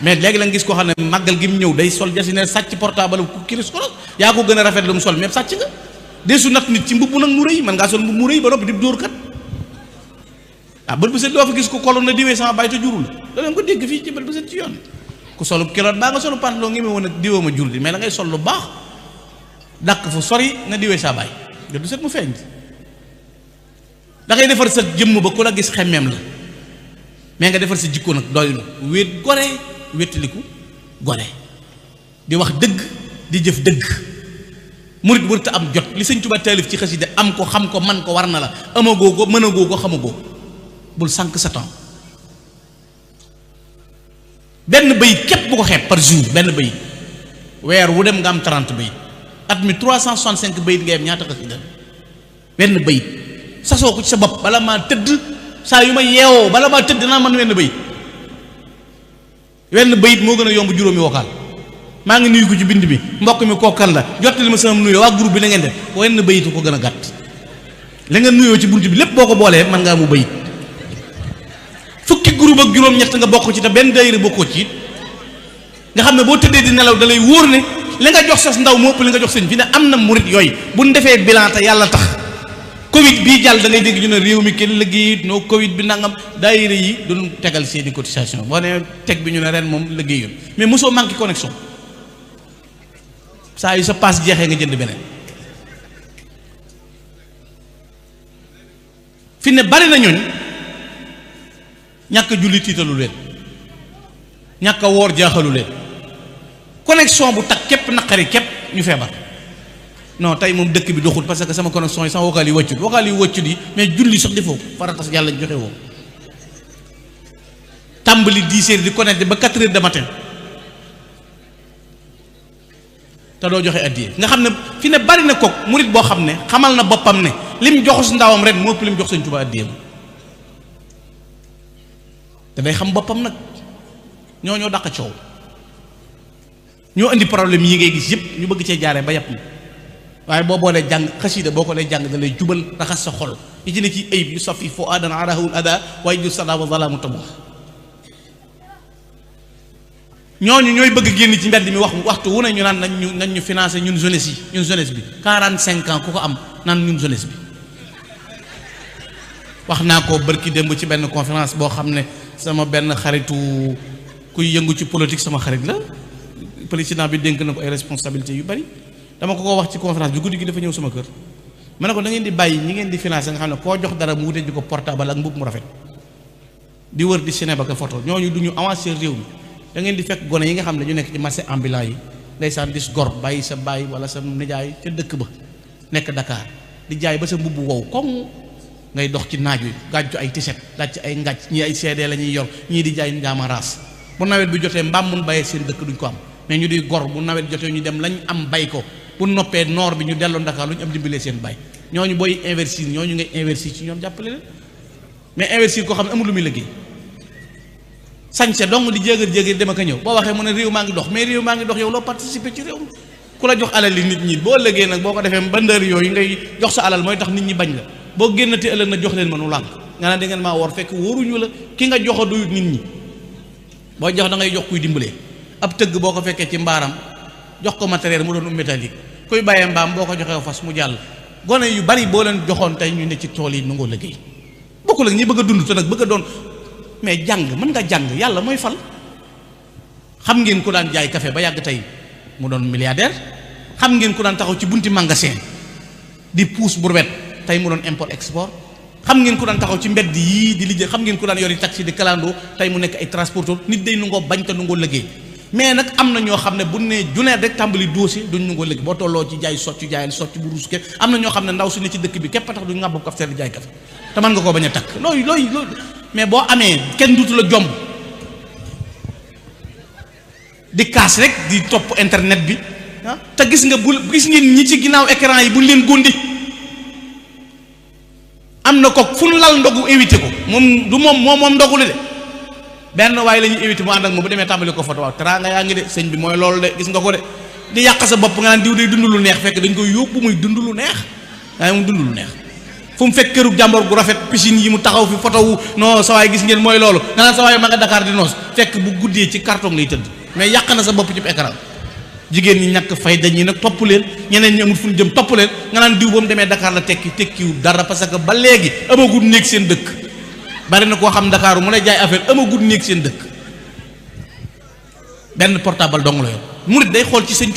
mais léegi la nga gis koo xam ne màggal gi mu ñëw day sol jasine sàcc portable ku kiris koros yaa ko gën a rafet lu mu sol mais sàcc nga deesu nat nit ci mbubb nag mu rëy man ngaa sol mbubb mu rëy ba noppi di dóor kat bët bu set doo fa gis ko koloon na diwee sama baay te jurul da leen ko dégg fii ci bët bu set ci yoon ku solu kiloot baa nga solu pantalon ngi woon ak diwoo ma jur di mais la ngay sol lu baax dàq fu sori na diwee sa baay bët bu set mu feeñ da ngay defar sa jëmm ba ku la gis xemmeem la mais nga defar sa jikko nag doylu wéet gore wéttaliku gore di wax dëgg di jëf dëgg murit wërta am jot li Sëñ Tuubaa taalif ci xasida am ko xam ko man ko war na la amagoo ko mënagoo ko xamagoo bul sànq sa temps benn bayit képp bu ko xeeb par jour benn bayit weer wu dem nga am 30 bayit at mi 365 bayit nga am ñaata xasida benn bayit sasoo ko ci sa bopp bala maa tëdd saa yu ma yeewoo bala maa tëdd naa man wenn bayit moo gën a yomb juróomi wokaal maa ngi nuyu ko ci bind bi mbokk mi kookan la jottali ma sama nuyoo waa groupe bi na ngeen def wenn bayitu ko gën a gàtt la nga nuyoo ci bunt bi lépp boo ko boolee man ngaa mu bayit fukki groupe ak juróom-ñett nga bokk ci te benn daayira bokkoo ci nga xam ne boo tëddee di nelaw da lay wóor ne li nga jox sas ndaw moo ëpp li nga jox sëñ fi ne am na murit yooyu bu ñu defee bilan te yàlla tax Covid bii jàll da ngay dégg ñu ne réew mi kenn liggéeyut noo Covid bi nangam daayira yi duñ tegal seeni cotisation boo ne teg bi ñu ne ren moom liggéeyul mais mosoo manqué connexion saa yu sa paas jeexee nga jënd beneen fi ne bari na ñooñ ñàkk a julli tiitalu leen ñàkk a woor jaaxalu leen connexion bu takk képp naqari képp ñu feebar non tey moom dëkk bi doxul parce que sama connexion yi sama vocal yi wàccut yi mais julli sax defoo farata yàlla joxe woo tàmbali 10 heures di connecté ba 4 heures de matin te doo joxe addiye nga xam ne fi ne bari na kook murit boo xam ne xamal na boppam ne lim joxus ndawam ren moo ëpp lim jox Sëñ Tuubaa addiye te day xam boppam nag ñoo dàq coow ñoo indi problème yi ngay gis yëpp ñu bëgg cee jaaree ba yàpp waaye boo boolee jàng xasida boo ko dee jàng da lay jubal raxas sa xol yi ci ne ci ayib yu safi foo adan arahul ada waaye ju sada wa zalamu tabax ñooñu ñooy bëgg génn ci mbedd mi waxtu wu ne ñu naan nañ ñu financé ñun jeunesse bi 45 ans ku ko am naan ñun jeunesse bi wax naa ko barki démb ci benn conférence boo xam ne sama benn xaritu kuy yëngu ci politique sama xarit la président bi dénk na ko ay responsabilités yu bari dama ko wax ci conférence bi guddi gi dafa ñëw sama kër ma ne ko da ngeen di bàyyi ñi ngeen di financé nga xam ne koo jox dara mu wute ji ko portable ak mbubb mu rafet di wër di ciné ba ko photo ñooñu du ñu avancé réew mi da ngeen di fekk gone yi nga xam ne ñu nekk ci marché ambulant yi ndeysaan dis gor bàyyi sa baay wala sa nijaay ca dëkk ba nekk Dakar di jaay ba sa mbubb wow koŋ ngay dox ci naaj wi gàjju ay tiset laaj ci ay ngàcc ñii ay CD la ñuy yor ñii di jaay njaama raas bu nawet bi jotee mbaam mun bàyyee seen dëkk duñ ko am mais ñu di gor bu nawet jotee ñu dem lañ am bay ko bu noppee noor bi ñu delloo Dakar lu ñu am dimbalee seen bay ñooñu booy investir ñooñu ngay investir ci ñoom jàppale leen mais investir koo xam ne amul lu muy liggéey sañse dong di jéegar dem ak a ñëw boo waxee mu ne réew maa ngi dox mais réew maa ngi dox yow loo participer ci réew mi ku la jox alal li nit ñi boo liggéey nag boo ko defee bandeur yooyu ngay jox sa alal mooy tax nit ñi bañ la boo génnati ëllëg na jox leen ma nu lànk nga naan da ngeen maa wor fekk wóoruñu la ki nga jox a doyut nit ñi boo jox da ngay jox kuy dimbalee ab tëgg boo ko fekkee ci mbaaram jox ko matériel mu doon métallique kuy bàyyee mbaam boo ko joxee fas mu jàll gone yu bari boo leen joxoon tey ñu ne ci tool yi nangoo liggéey bokkul ak ñi bëgg a dund te nag bëgg a doon mais jàng mën nga jàng yàlla mooy fal xam ngeen ku daan jaay café ba yàgg tey mu doon milliardaire xam ngeen ku daan taxaw ci bunti magasin di puus brouette tey mu doon import export xam ngeen ku daan taxaw ci mbedd yii di liggéey xam ngeen ku daan yori taxi di kalandoo tey mu nekk ay transporteur nit day nangoo bañ te nangoo liggéey mais nag am na ñoo xam ne bu ne junee rek tàmbali dossier duñ nangoo liggéey boo tolloo ci jaay socc jaayal socc bu ruus ke am na ñoo xam ne ndaw su ne ci dëkk bi képp tax duñ ngàbbu kaf di jaay café te mën nga koo bañ a takk looy mais boo amee kenn duutu la jomb di kaas rek di topp internet bi ah te gis ngeen ñi ci ginnaaw écran yi buñ leen góndi am na ko fu nu lal ndogu éviter ko moom du moom ndogu la de benn waaye la ñuy éviter mu ànd ak moom bu demee tàmbali ko photo waaw teraanga yaa ngi de sëñ bi mooy loolu de gis nga ko de di yàq sa bopp nga naan diw day dund lu neex fekk dañ koy yóbbu muy dund lu neex waaye moom dund lu neex fu mu fekk këru jàmbor gu rafet piscine yi mu taxaw fi photo wu non sa waay gis ngeen mooy loolu nga naan sa waay ma nga Dakar di noos fekk bu guddee ci carton lay tëdd mais yàq na sa bopp ci écran jigéen ñi ñàkk fay dañuy nag topp leen ñeneen ñi amul fu ñu jëm topp leen nga naan diw ba mu demee Dakar la tekkiwul dara parce que ba léegi amagul néeg seen dëkk bari na koo xam Dakar mu lay jaay affaire amagul néeg seen dëkk benn portable dong la yor murit day xool ci sëñ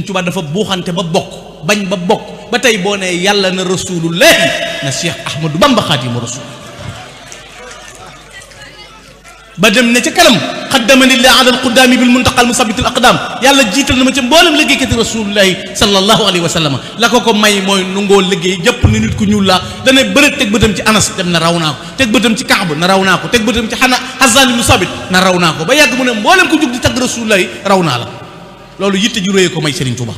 Touba dafa buuxante ba bokk bañ ba bokk ba tey boo ne yàlla na rasulullahi na Cheikh Ahmadou Bamba Xaadimu Rasul ba dem ne ca kanam xaddamani llah ala alqudaami bil muntaqal musabitul aqdam yàlla jiital na ma ca mboolem liggéeykati rasulullahi sallallahu alayhi wa sallam la ko may mooy nungoo liggéey jëpp ni nit ku ñuul laa dana bëri teg bëtam ci Anas dem na raw naa ko teg bëtam ci Kaab na raw naa ko teg bëtam ci Hassan ibn Sabit na raw naa ko ba yàgg mu ne mboolem ku jug di tagg rasulullahi raw naa la loolu yitte ju réy ko may Serigne Touba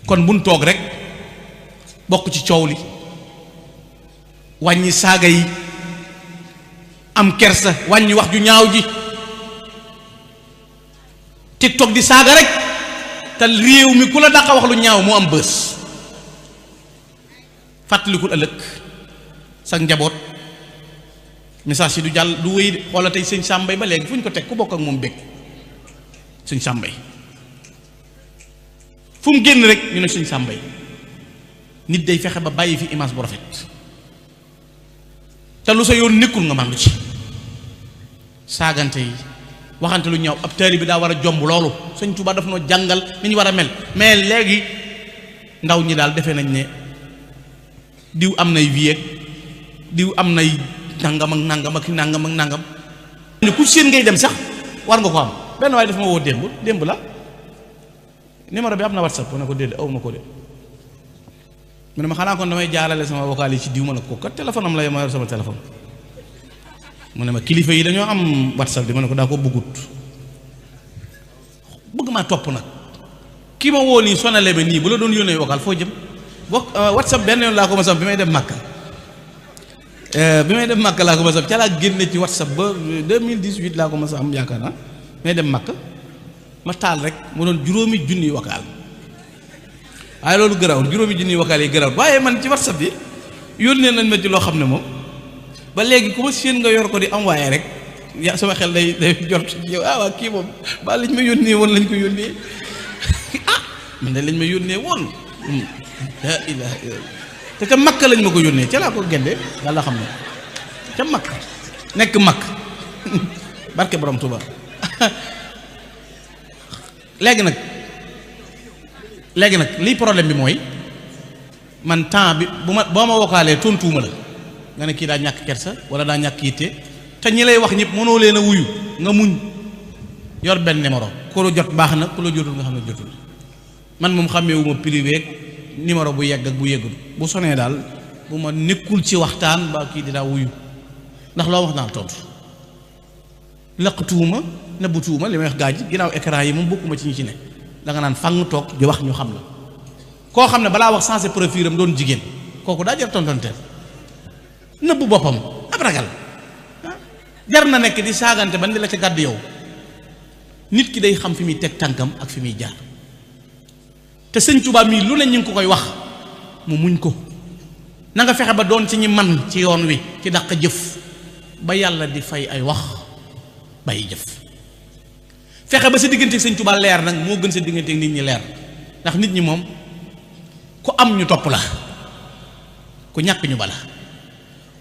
kon buñ toog rek bokk ci coow li wàññi saaga yi am kersa wàññi wax ju ñaaw ji TikTok di saaga rek te réew mi ku la dàqa wax lu ñaaw moo am bës fàttalikul ëllëg sa njaboot message yi du jàll du wéy de xoola tey sëñ Sàmbay ba léegi fu ñu ko teg ku bokk ak moom bég sëñ Sàmbay fu mu génn rek ñu ne sëñ Sàmbay nit day fexe ba bàyyi fi image bu rafet te lu sa yoon nekkul nga màndu ci saagante yi waxante lu ñaaw ab taalibe bi daa war a jomb loolu sëñ Tuubaa daf noo jàngal ni ñu war a mel mais léegi ndaw ñi daal defee nañ ne diw am nay vie diw am nay nangam ak nangam ak nangam ak nangam ne ku seen ngay dem sax war nga ko am benn waaye dafa ma woo démb la numéro bi am na WhatsApp ma ne ko déedéet aw ma ko de mu ne ma xanaa kon damay jaarale sama vocal yi ci diw ma ne ko kat téléphone am la ma yor sama téléphone mu ne ma kilifa yi dañoo am WhatsApp di ma ne ko daa ko bëggut bëgg maa topp nag kii ma woo nii sonale ba nii bu la doon yónnee vocal foo jëm WhatsApp benn yoon laa ko ma sam bi may dem Màkka laa ko ma sam ca laa génne ci WhatsApp ba 2018 laa ko ma sa am yaakaar naa may dem Màkka ma taal rek mu doon juróomi junni vocal waaye loolu gërawul juróomi junni vocal yi gërawul waaye man ci WhatsApp bi yónnee nañ ma ci loo xam ne moom ba léegi ku ma séen nga yor ko di envoyé rek ya sama xel day jot yow waa kii moom ba lañ ma yónnee woon lañ ko yónnee man de lañ ma yónnee woon la ilaha illallah te ca Makka lañ ma ko yónnee ca laa ko gendee yàlla xam ne ca Makka nekk Makka barke borom Tuuba léegi nag lii problème bi mooy man temps bi boo ma wokaalee tontuuma la nga ne kii daa ñàkk kersa wala daa ñàkk yitte te ñi lay wax ñëpp mënoo leen a wuyu nga muñ yor benn numéro ku la jot baax na ku la jotul nga xam ne jotul man moom xàmmeewuma privé ak numéro bu yegg ak bu yeggul bu sonee daal bu ma nekkul ci waxtaan ba kii dinaa wuyu ndax loo wax naa tontu laqatuuma nëbbutuuma li may wax gaa ji ginnaaw écran yi moom bokkuma ci ñi ci ne da nga naan fang toog di wax ñu xam la koo xam ne balaa wax sensé profil am doon jigéen kooku daa jar tontonteel nëbbu boppam ab ragal jar na nekk di saagante ban di la ca gàdd yow nit ki day xam fi muy teg tànkam ak fi muy jaar te sëñ Tuubaa mii lu ne ñu ngi ko koy wax mu muñ ko na nga fexe ba doon ci ñi man ci yoon wi ci dàq jëf ba yàlla di fay ay wax bàyyi jëf fexe ba sa diggante sëñ Tuubaa leer nag moo gën sa diggante nit ñi leer ndax nit ñi moom ku am ñu topp la ku ñàkk ñu bala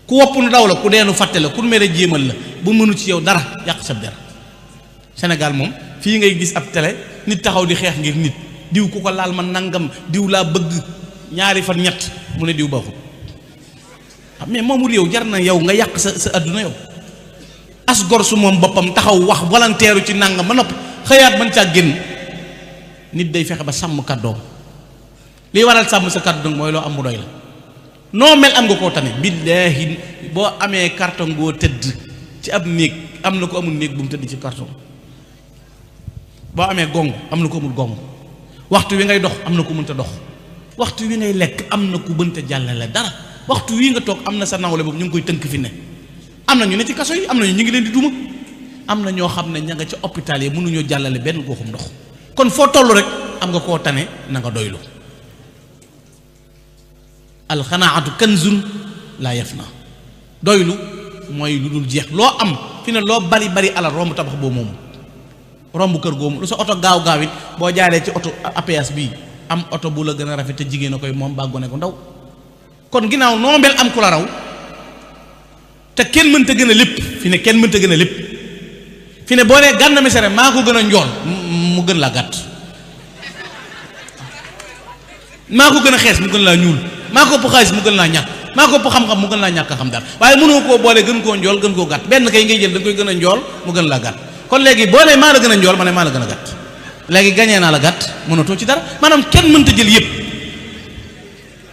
ku wopp nu daw la ku deenu fàtte la ku mere jéemal la bu mënu ci yow dara yàq sa der Sénégal moom fii ngay gis ab télé nit taxaw di xeex ngir nit diw ku ko laal ma nangam diw laa bëgg ñaari fan ñett mu ne diw baaxul mais moomu réew jar na yow nga yàq sa adduna yow as gor su moom boppam taxaw wax volontaire ci nangam ba noppi xëyaat mën caa génn nit day fexe ba sàmm kàddoom liy waral sàmm sa kàddu mooy loo am mu doy la noo mel am nga koo tane billaahi boo amee carton goo tëdd ci ab néeg am na ko amul néeg bu mu tëdd ci carton boo amee gong am na ko amul gong waxtu wi ngay dox am na ku mënta dox waxtu wi ngay lekk am na ku mënta jàllale dara waxtu wi nga toog am na sa nawle boobu ñu ngi koy tënk fi ne am na ñu ne ci kaso yi am na ñu ngi leen di duma am na ñoo xam ne ña nga ci hôpital yi mënuñoo jàllale benn goxum ndox kon foo toll rek am nga koo tane na nga doylu alxanaatu kanzun laa yafna doylu mooy lu dul jeex loo am fi ne loo bari bari alal romb tabax boo moomu romb kër goomu lu sa oto gaaw gaaw it boo jaaree ci oto APS bii am oto bu la gën a rafet te jigéen a koy moom baa gone ko ndaw kon ginnaaw noo mel am ku la raw te kenn mënta gën a lépp fi ne kenn mënta gën a lépp fi ne boo nee Gana Messere maa ko gën a njool mu gën laa gàtt maa ko gën a xees mu gën laa ñuul maa ko ëpp xaalis mu gën laa ñàkk maa ko ëpp xam-xam mu gën laa ñàkk a xam dara waaye mënoo koo boole gën koo njool gën koo gàtt benn kay ngay jël da nga koy gën a njool mu gën laa gàtt kon léegi boo nee maa la gën a njool ma ne maa la gën a gàtt léegi gañee naa la gàtt mënatoo ci dara maanaam kenn mënta jël yëpp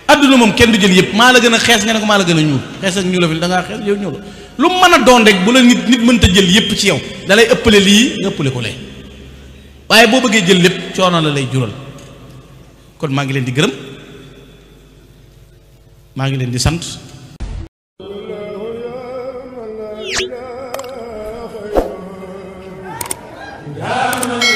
adduna moom kenn du jël yëpp maa la gën a xees nga ne ko maa la gën a ñuul xees ak ñuula fi da ngaa xees yow ñuul lu mën a doon rek bu la nit mënta jël yëpp ci yow da lay ëppale lii nga ëppale ko lee waaye boo bëggee jël lépp coono la lay jural kon maa ngi leen di gërëm maa ngi leen di sant yaa